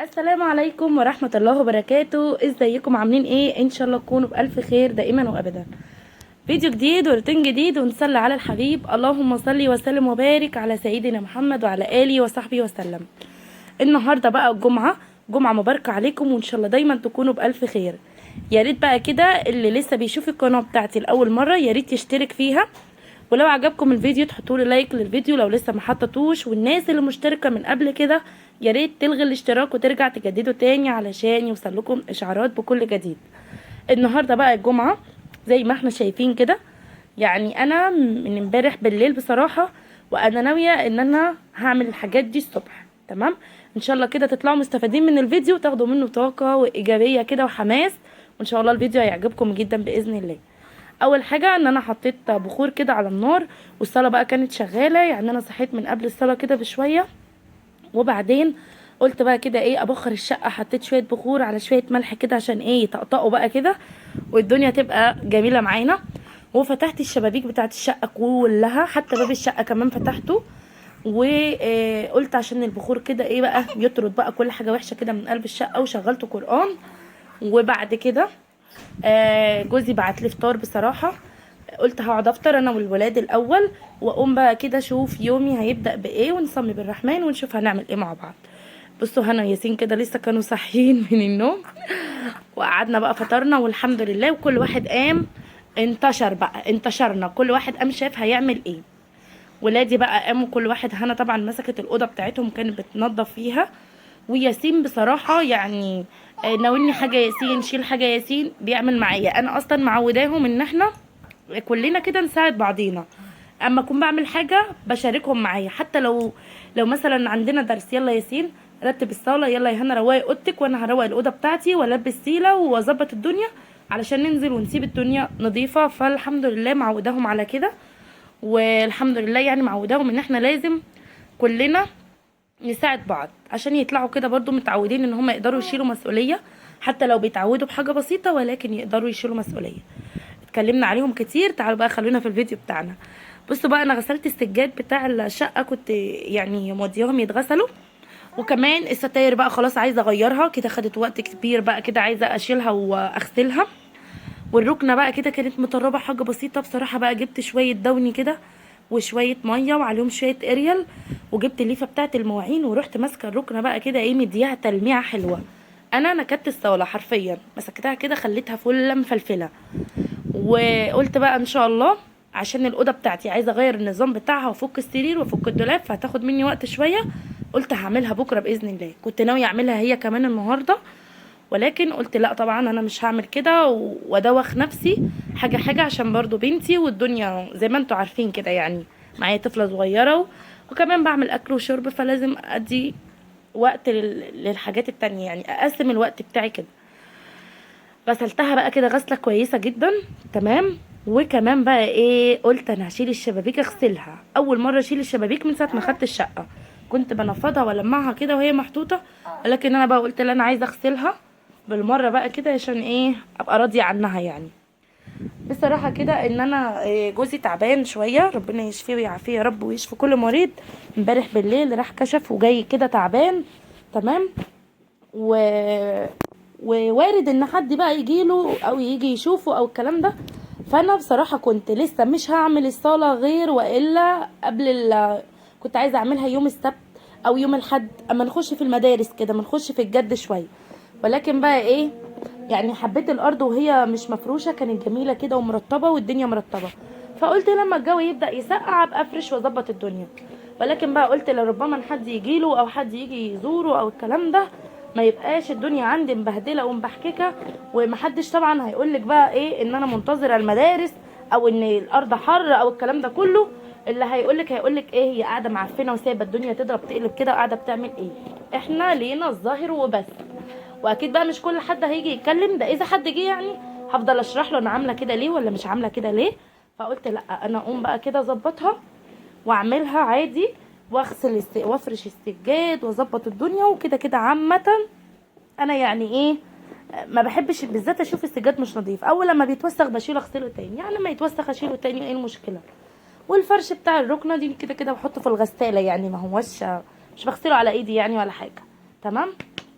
السلام عليكم ورحمة الله وبركاته. ازيكم عاملين ايه؟ ان شاء الله تكونوا بألف خير دائما وابدا. فيديو جديد وروتين جديد، ونصلي على الحبيب. اللهم صل وسلم وبارك على سيدنا محمد وعلى آله وصحبه وسلم. النهارده بقى الجمعة، جمعة مباركة عليكم، وان شاء الله دايما تكونوا بألف خير. يا ريت بقى كده اللي لسه بيشوف القناة بتاعتي لأول مرة يا ريت يشترك فيها، ولو عجبكم الفيديو تحطوا لي لايك للفيديو لو لسه ما حطيتوش. والناس اللي مشتركة من قبل كده يا ريت تلغي الاشتراك وترجع تجدده تاني علشان يوصل لكم اشعارات بكل جديد. النهارده بقى الجمعة زي ما احنا شايفين كده، يعني انا من امبارح بالليل بصراحة وانا ناوية ان انا هعمل الحاجات دي الصبح، تمام؟ ان شاء الله كده تطلعوا مستفيدين من الفيديو وتاخدوا منه طاقة وايجابية كده وحماس، وان شاء الله الفيديو هيعجبكم جدا باذن الله. اول حاجة ان انا حطيت بخور كده على النار، والصلاة بقى كانت شغالة، يعني انا صحيت من قبل الصلاة كده بشوية، وبعدين قلت بقى كده ايه ابخر الشقة. حطيت شوية بخور على شوية ملح كده عشان ايه يطقطقوا بقى كده والدنيا تبقى جميلة معانا. وفتحت الشبابيك بتاعت الشقة كلها، حتى باب الشقة كمان فتحته، وقلت عشان البخور كده ايه بقى يطرد بقى كل حاجة وحشة كده من قلب الشقة. وشغلت قران. وبعد كده جوزي بعت لي فطار. بصراحة قلت هقعد افطر انا والولاد الاول، واقوم بقى كده اشوف يومي هيبدا بايه، ونصلي بالرحمن ونشوف هنعمل ايه مع بعض. بصوا هنا وياسين كده لسه كانوا صاحيين من النوم، وقعدنا بقى فطرنا والحمد لله، وكل واحد قام انتشر بقى، انتشرنا كل واحد قام شاف هيعمل ايه. ولادي بقى قاموا كل واحد، هنا طبعا مسكت الاوضة بتاعتهم كانت بتنظف فيها، وياسين بصراحة يعني ناولني حاجة ياسين، شيل حاجة ياسين، بيعمل معايا. انا اصلا معوداهم ان احنا كلنا كده نساعد بعضينا، اما اكون بعمل حاجة بشاركهم معايا، حتى لو مثلا عندنا درس، يلا ياسين رتب الصاله، يلا يا هنا روقي اوضتك وانا هروق الاوضة بتاعتي والبس سيله واظبط الدنيا علشان ننزل ونسيب الدنيا نظيفة. فالحمد لله معوداهم على كده، والحمد لله يعني معوداهم ان احنا لازم كلنا نساعد بعض عشان يطلعوا كده برضو متعودين ان هم يقدروا يشيلوا مسؤولية، حتى لو بيتعودوا بحاجة بسيطة ولكن يقدروا يشيلوا مسؤولية. اتكلمنا عليهم كتير، تعالوا بقى خلونا في الفيديو بتاعنا. بصوا بقى انا غسلت السجاد بتاع الشقة، كنت يعني مودياهم يتغسلوا، وكمان الستاير بقى خلاص عايزة اغيرها كده، خدت وقت كبير بقى كده عايزة اشيلها واغسلها. والركنة بقى كده كانت مطربة حاجة بسيطة بصراحة، بقى جبت شوية دوني كده وشوية مية وعليهم شوية اريال، وجبت الليفة بتاعت المواعين، ورحت ماسكة الركنة بقى كده ايه مديها تلميعة حلوة. انا نكدت الصالة حرفيا، مسكتها كده خليتها فلة مفلفلة. وقلت بقى ان شاء الله عشان الأوضة بتاعتي عايزة اغير النظام بتاعها وافك السرير وافك الدولاب، فهتاخد مني وقت شوية. قلت هعملها بكرة بإذن الله، كنت ناوية اعملها هي كمان النهاردة، ولكن قلت لا طبعا انا مش هعمل كده وادوخ نفسي حاجة حاجة، عشان برضو بنتي والدنيا زي ما انتوا عارفين كده، يعني معايا طفلة صغيرة وكمان بعمل اكل وشرب، فلازم ادي وقت للحاجات التانية، يعني اقسم الوقت بتاعي كده. غسلتها بقى كده غسلة كويسة جدا، تمام. وكمان بقى ايه قلت انا هشيل الشبابيك اغسلها، اول مرة اشيل الشبابيك من ساعة ما خدت الشقة، كنت بنفضها والمعها كده وهي محطوطة، ولكن انا بقى قلت لا انا عايزة اغسلها بالمرة بقى كده عشان ايه ابقى راضية عنها. يعني بصراحة كده ان انا جوزي تعبان شوية، ربنا يشفيه ويعافيه يا رب ويشفي كل مريض. امبارح بالليل راح كشف وجاي كده تعبان، تمام. ووارد ان حد بقى يجيله او يجي يشوفه او الكلام ده. فانا بصراحة كنت لسه مش هعمل الصالة غير والا قبل كنت عايزة اعملها يوم السبت او يوم الاحد، اما نخش في المدارس كده، ما نخش في الجد شوية. ولكن بقى ايه يعني حبيت الارض وهي مش مفروشة، كانت جميلة كده ومرطبة والدنيا مرطبة، فقلت لما الجو يبدأ يسقع ابقى افرش واظبط الدنيا. ولكن بقى قلت لربما حد يجيله او حد يجي يزوره او الكلام ده، ما يبقاش الدنيا عندي مبهدله ومبحككه، ومحدش طبعا هيقولك بقى ايه ان انا منتظره المدارس او ان الارض حر او الكلام ده كله. اللي هيقولك هيقولك ايه هي قاعدة معفنه وسايبه الدنيا تضرب تقلب كده وقاعدة بتعمل ايه. احنا لينا الظاهر وبس، واكيد بقى مش كل حد هيجي يتكلم ده، اذا حد جه يعني هفضل اشرح له انا عامله كده ليه ولا مش عامله كده ليه. فقلت لا انا اقوم بقى كده اظبطها واعملها عادي، واغسل وافرش السجاد واظبط الدنيا وكده كده. عامة انا يعني ايه ما بحبش بالذات اشوف السجاد مش نظيف، اول لما بيتوسخ بشيله اغسله تاني، يعني لما يتوسخ اشيله تاني، ايه المشكلة؟ والفرش بتاع الركنه دي كده كده بحطه في الغسالة، يعني ما هوش مش بغسله على ايدي يعني ولا حاجة، تمام.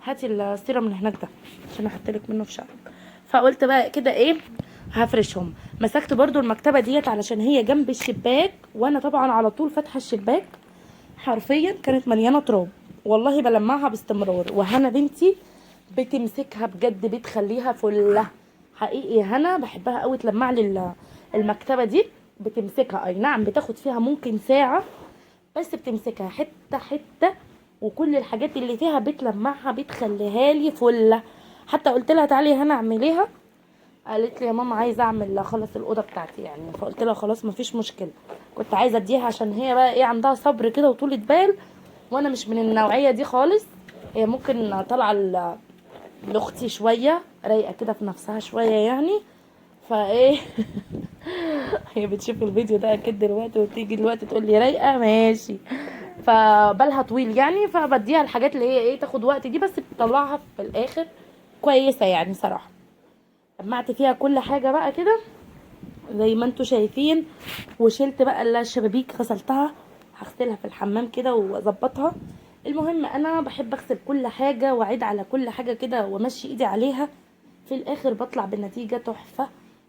هاتي السيرم اللي هناك ده عشان احط لك منه في شعرك. فقلت بقى كده ايه، هفرشهم. مسكت برضو المكتبة ديت علشان هي جنب الشباك، وانا طبعا على طول فاتحة الشباك، حرفيا كانت مليانة تراب والله، بلمعها باستمرار. وهنا بنتي بتمسكها بجد بتخليها فله حقيقي، هنا بحبها قوي تلمع لي المكتبة دي، بتمسكها اي نعم بتاخد فيها ممكن ساعة، بس بتمسكها حتة حتة، وكل الحاجات اللي فيها بتلمعها بتخليها لي فله. حتى قلت لها تعالي هنا اعمليها، قالت لي يا ماما عايزه اعمل اخلص الاوضة بتاعتي يعني، فقلت لها خلاص مفيش مشكلة. كنت عايزه اديها عشان هي بقى ايه عندها صبر كده وطولة بال، وانا مش من النوعية دي خالص. هي ممكن طالعه لاختي شوية رايقة كده في نفسها شوية يعني، فايه هي بتشوف الفيديو ده اكيد دلوقتي وتيجي دلوقتي تقول لي رايقة ماشي، فبالها طويل يعني، فبديها الحاجات اللي هي ايه تاخد وقت دي، بس بتطلعها في الاخر كويسة يعني صراحة. جمعت فيها كل حاجة بقى كده زي ما انتوا شايفين، وشلت بقى الشبابيك غسلتها، هغسلها في الحمام كده واظبطها. المهم انا بحب اغسل كل حاجة واعيد على كل حاجة كده وامشي ايدي عليها، في الاخر بطلع بالنتيجة تحفة،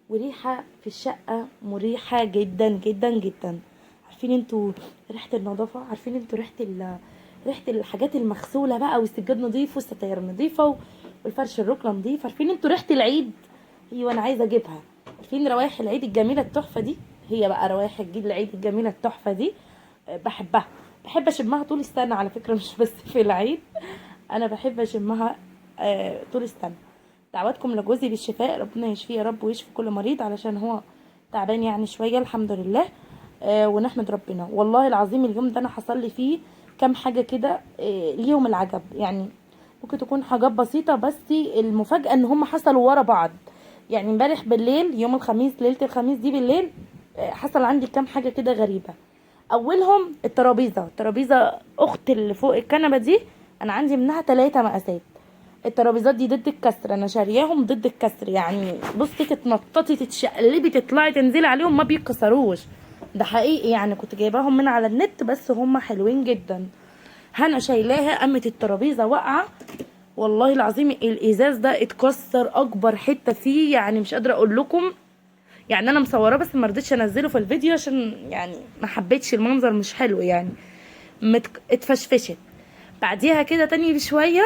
وريحه في الشقة مريحه جدا جدا جدا. عارفين انتوا ريحه النظافة، عارفين انتوا ريحه الحاجات المغسوله بقى، والسجاد نظيف والستاير نظيفة والفرش الركنه نظيف، عارفين انتوا ريحه العيد؟ ايوه انا عايزه اجيبها. عارفين روايح العيد الجميلة التحفة دي؟ هي بقى روايح العيد الجميلة التحفة دي بحبها، بحب اشمها طول السنة على فكرة، مش بس في العيد، انا بحب اشمها طول السنة. دعواتكم لجوزي بالشفاء، ربنا يشفيه يا رب ويشفي كل مريض، علشان هو تعبان يعني شوية الحمد لله، ونحمد ربنا. والله العظيم اليوم ده انا حصل لي فيه كام حاجة كده ليهم العجب يعني، ممكن تكون حاجات بسيطة بس المفاجاة ان هم حصلوا ورا بعض. يعني امبارح بالليل يوم الخميس، ليلة الخميس دي بالليل، حصل عندي كام حاجة كده غريبة. اولهم الترابيزة، الترابيزة اخت اللي فوق الكنبة دي انا عندي منها 3 مقاسات. الترابيزات دي ضد الكسر، انا شارياهم ضد الكسر يعني، بصي تتنططي تتشقلبي تطلعي تنزلي عليهم ما بيتكسروش، ده حقيقي يعني، كنت جايباهم من على النت بس هم حلوين جدا. هنا شايلاها قامت الترابيزة واقعه، والله العظيم الازاز ده اتكسر اكبر حتة فيه يعني، مش قادرة اقول لكم يعني، انا مصوراه بس ما رضيتش انزله في الفيديو عشان يعني ما حبيتش المنظر مش حلو يعني، اتفشفشت. بعديها كده تاني بشوية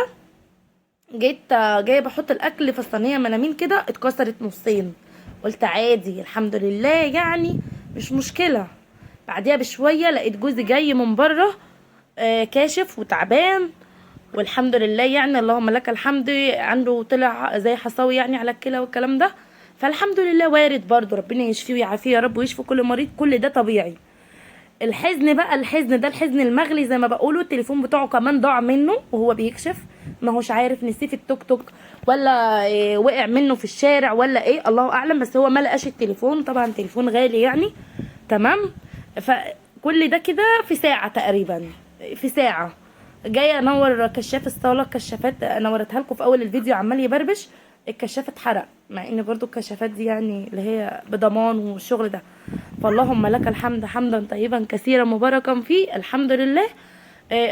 جيت جاية بحط الاكل في الصينية ملامين كده، اتكسرت نصين، قلت عادي الحمد لله يعني مش مشكلة. بعديها بشوية لقيت جوزي جاي من بره كاشف وتعبان، والحمد لله يعني اللهم لك الحمد، عنده طلع زي حصاوي يعني على الكلى والكلام ده، فالحمد لله وارد برضو، ربنا يشفيه ويعافيه يا رب ويشفي كل مريض، كل ده طبيعي. الحزن بقى، الحزن ده الحزن المغلي زي ما بقولوا، التليفون بتاعه كمان ضاع منه وهو بيكشف، ما هوش عارف نسيه في التوك توك ولا إيه، وقع منه في الشارع ولا ايه الله اعلم، بس هو ما لقاش التليفون، طبعا تليفون غالي يعني تمام. فكل ده كده في ساعة تقريبا، في ساعة جاية انور كشاف الصاله، الكشافات انا وريتها لكم في اول الفيديو عمال يبربش، الكشاف اتحرق، مع ان برضو الكشافات دي يعني اللي هي بضمان والشغل ده. فاللهم لك الحمد حمدا طيبا كثيرا مباركا فيه، الحمد لله.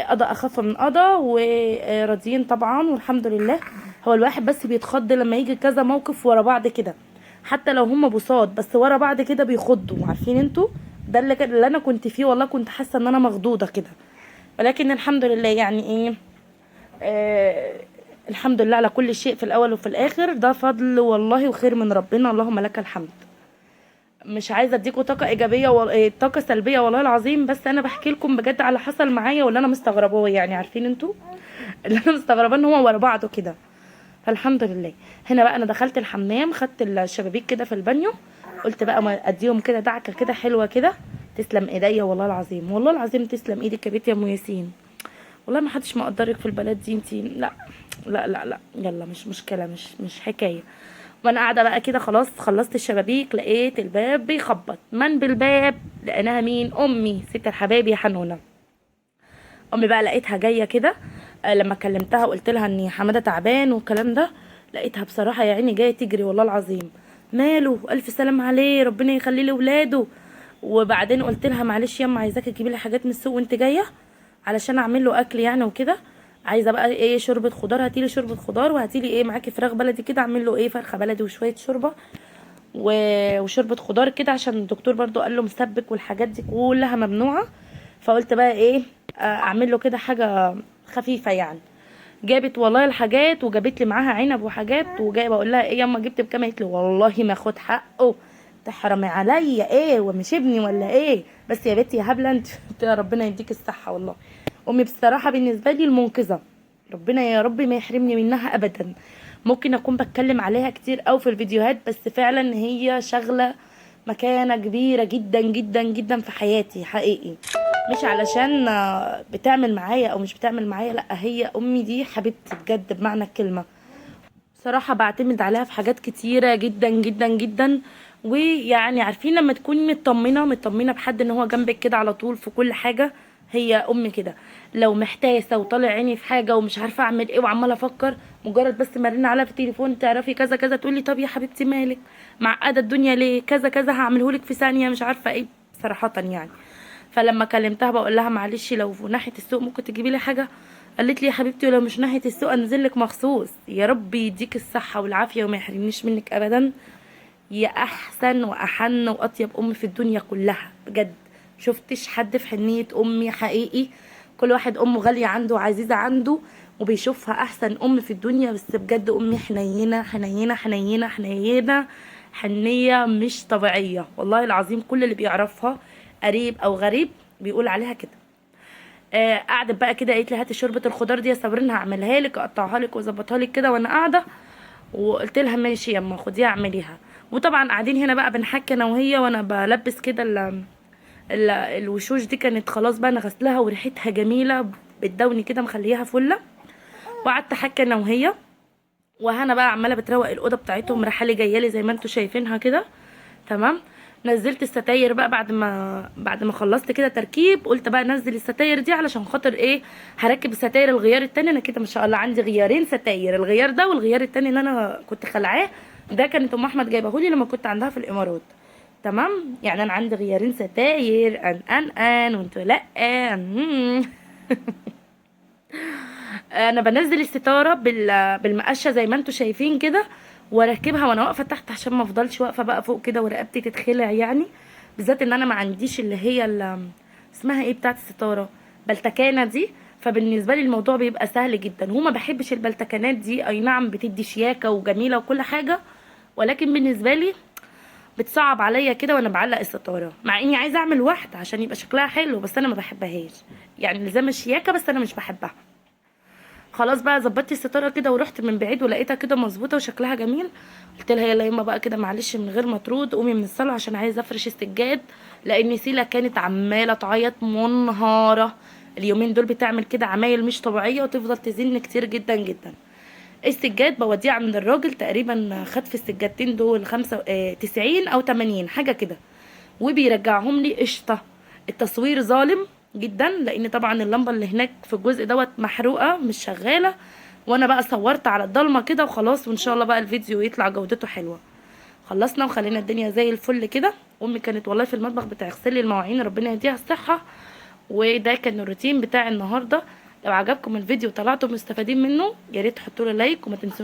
قضاء اخف من قضاء وراضيين طبعا والحمد لله. هو الواحد بس بيتخض لما يجي كذا موقف ورا بعض كده، حتى لو هم بصاد بس ورا بعض كده بيخضوا، عارفين انتوا ده اللي انا كنت فيه، والله كنت حاسه ان انا مخضوضه كده، ولكن الحمد لله يعني ايه، الحمد لله على كل شيء في الاول وفي الاخر، ده فضل والله وخير من ربنا، اللهم لك الحمد. مش عايزه اديكم طاقة ايجابية طاقة سلبية والله العظيم، بس انا بحكي لكم بجد على حصل معايا واللي انا مستغرباه يعني، عارفين انتوا اللي انا مستغرباه ان هو ورا بعضه كده، فالحمد لله. هنا بقى انا دخلت الحمام، خدت الشبابيك كده في البانيو، قلت بقى ما اديهم كده دعكه كده حلوة كده، تسلم ايديا والله العظيم، والله العظيم تسلم ايدك يا بنت يا ام ياسين، والله ما حدش مقدرك في البلد دي انتي، لا لا لا لا يلا مش مشكلة، مش حكاية. وانا قاعدة بقى كده خلاص خلصت الشبابيك، لقيت الباب بيخبط، من بالباب؟ لقيناها مين؟ امي ست الحبايب يا حنونه. امي بقى لقيتها جاية كده، لما كلمتها وقلت لها ان حمادة تعبان والكلام ده، لقيتها بصراحة يا عيني جاية تجري والله العظيم، ماله الف سلام عليه ربنا يخليه لاولاده. وبعدين قلت لها معلش يما عايزاكي تجيبي لي حاجات من السوق وانت جاية علشان اعمل له اكل يعني وكده. عايزه بقى ايه شوربة خضار، هاتيلي شوربة خضار، وهاتيلي ايه معاكي فراخ بلدي كده، اعمل له ايه فرخة بلدي وشوية شوربة وشوربه خضار كده، عشان الدكتور برضو قال له مسبك والحاجات دي كلها ممنوعة. فقلت بقى ايه اعمل له كده حاجة خفيفة يعني. جابت والله الحاجات، وجابت لي معاها عنب وحاجات، وجايبه اقول لها ايه ياما جبت بكام، قالت لي والله ما اخد حقه، تحرمي عليا ايه ومش ابني ولا ايه؟ بس يا بنتي يا هبلة انت. قلت لها ربنا يديك الصحة والله. امي بصراحة بالنسبة لي المنقذه، ربنا يا رب ما يحرمني منها ابدا. ممكن اكون بتكلم عليها كتير قوي في الفيديوهات، بس فعلا هي شغله مكانه كبيرة جدا جدا جدا في حياتي حقيقي. مش علشان بتعمل معايا او مش بتعمل معايا، لا هي امي دي حبيبتي بجد بمعنى الكلمة. بصراحة بعتمد عليها في حاجات كتيرة جدا جدا جدا. ويعني عارفين لما تكوني مطمنه بحد ان هو جنبك كده على طول في كل حاجة، هي امي كده. لو محتاسه وطالع عيني في حاجة ومش عارفه اعمل ايه وعماله افكر، مجرد بس ما ارن عليها في التليفون تعرفي كذا كذا، تقولي طب يا حبيبتي مالك معقدة الدنيا ليه، كذا كذا هعملهولك في ثانية، مش عارفه ايه صراحة يعني. فلما كلمتها بقول لها معلش لو ناحية السوق ممكن تجيبي لي حاجة، قالت لي يا حبيبتي ولو مش ناحية السوق انزل لك مخصوص. يا رب يديك الصحة والعافية وما يحرمنيش منك ابدا، يا احسن واحن واطيب ام في الدنيا كلها بجد. شفتش حد في حنيه امي حقيقي، كل واحد امه غالية عنده وعزيزه عنده وبيشوفها احسن ام في الدنيا، بس بجد امي حنينه حنينه حنينه حنينه حنيه مش طبيعية والله العظيم. كل اللي بيعرفها قريب او غريب بيقول عليها كده. قعدت بقى كده قالت لي هاتي شوربة الخضار دي يا صابرين هعملها لك، اقطعها لك واظبطها لك كده وانا قاعدة. وقلت لها ماشي يما خديها اعمليها. وطبعا قاعدين هنا بقى بنحكي انا وهي، وانا بلبس كده الوشوش دي كانت خلاص بقى انا غسلها وريحتها جميلة بتدوني كده مخليها فله. وقعدت احكي انا وهي، وهنا بقى عماله بتروق الاوضة بتاعتهم، رحالي جاية لي زي ما انتم شايفينها كده تمام. نزلت الستاير بقى بعد ما خلصت كده تركيب، قلت بقى انزل الستاير دي علشان خاطر ايه، هركب الستاير الغيار التاني. انا كده ما شاء الله عندي غيارين ستاير، الغيار ده والغيار التاني اللي انا كنت خلعاه ده كانت ام احمد جايبهولي لما كنت عندها في الامارات تمام. يعني انا عندي غيارين ستاير ان ان ان وانتوا لا ان. انا بنزل الستارة بالمقشه زي ما انتوا شايفين كده، واركبها وانا واقفة تحت عشان ما افضلش واقفة بقى فوق كده ورقبتي تتخلع يعني، بالذات ان انا ما عنديش اللي هي اسمها ايه بتاعه الستارة بلتكانه دي. فبالنسبه لي الموضوع بيبقى سهل جدا. هو ما بحبش البلتكانات دي، اي نعم بتدي شياكه وجميلة وكل حاجة، ولكن بالنسبة لي بتصعب عليا كده وانا بعلق الستارة، مع اني عايزه اعمل واحدة عشان يبقى شكلها حلو، بس انا ما بحبهاش يعني، لزام الشياكه بس انا مش بحبها. خلاص بقى ظبطت الستارة كده ورحت من بعيد ولقيتها كده مظبوطة وشكلها جميل. قلت لها يلا يما بقى كده معلش من غير ما ترد قومي من الصاله عشان عايزه افرش السجاد، لان سيلا كانت عماله تعيط منهاره اليومين دول، بتعمل كده عمايل مش طبيعية وتفضل تزن كتير جدا جدا. السجاد بوديه عند الراجل تقريبا خد في السجادتين دول 95 او 80 حاجة كده، وبيرجعهم لي قشطه. التصوير ظالم جدا لان طبعا اللمبة اللي هناك في الجزء دوت محروقة مش شغالة، وانا بقى صورت على الضلمة كده وخلاص، وان شاء الله بقى الفيديو يطلع جودته حلوة. خلصنا وخلينا الدنيا زي الفل كده. امي كانت والله في المطبخ بتغسل لي المواعين، ربنا يديها الصحة. وده كان الروتين بتاع النهارده. لو عجبكم الفيديو وطلعتوا مستفيدين منه يا ريت تحطوا له like، وما تنسوناش